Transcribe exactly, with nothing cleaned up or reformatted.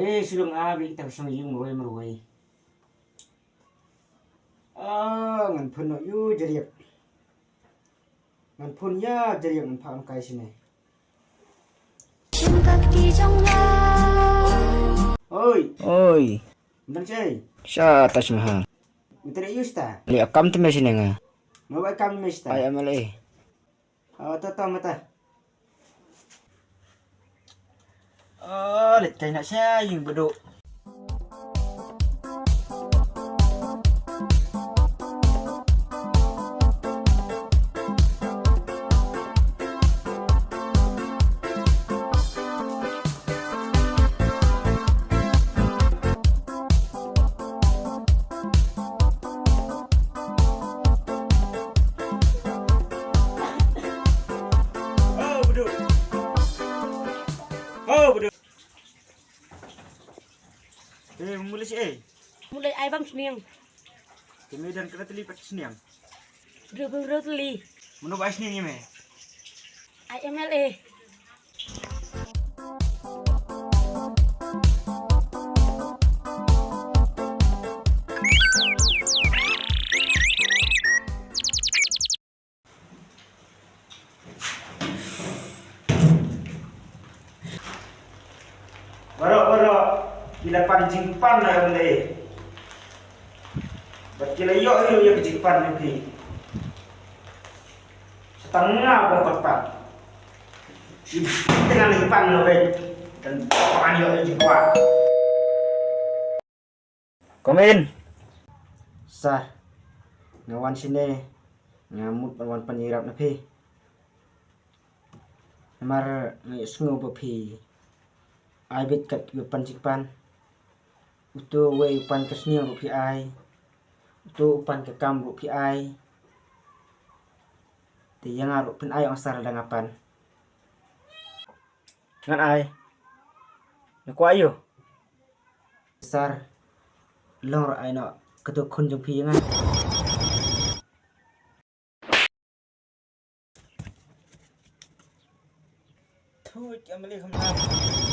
Eh, sulung a bi ta song yung roi meroi. Ah, ngan phun no yu jeriak. Ngan phun ya jeriak ngan phah kai sini. Oi. Oi. Bang cai. Sha Taj Mahal. Utre yusta. Li akam te me sini nga. Mau akam me sta. Ai amale. Oh, to, to, mata. Oh, let kai na sha yung bedu. Oh, bedu. Oh, bedu. Eh, mulai si eh. Mulai ai bam sniang. Kami dan kena teli pat sniang. Dua puluh dua teli. Menurut ai sniang ni meh. Ai M L A. Baroh baroh ki la pan jingpan na ïa u lei. Bad ki la ïoh ïoh ïa ka jingpan jong ki. Sa tang nga bym pat pan. Ki tang nga pan lo bad. Kan pan ïoh ïoh jingpan. Come in. Sir, nga wan shane, nga mut ban wan pan ïarap na phi. Namar nga ïohsngew ba phi ai beit kat kiba pan jingpan. Uto uwei u pan ka sniang ruh phi ai. Uto u pan ka kam ruh phi ai. Te ïa nga ruh phin ai ong sir lada nga pan. Ngan ai. Na kwah ïoh. Sir, long ruh ai noh kato khun jong phi ïa nga. Thut, ïa mali kham thang.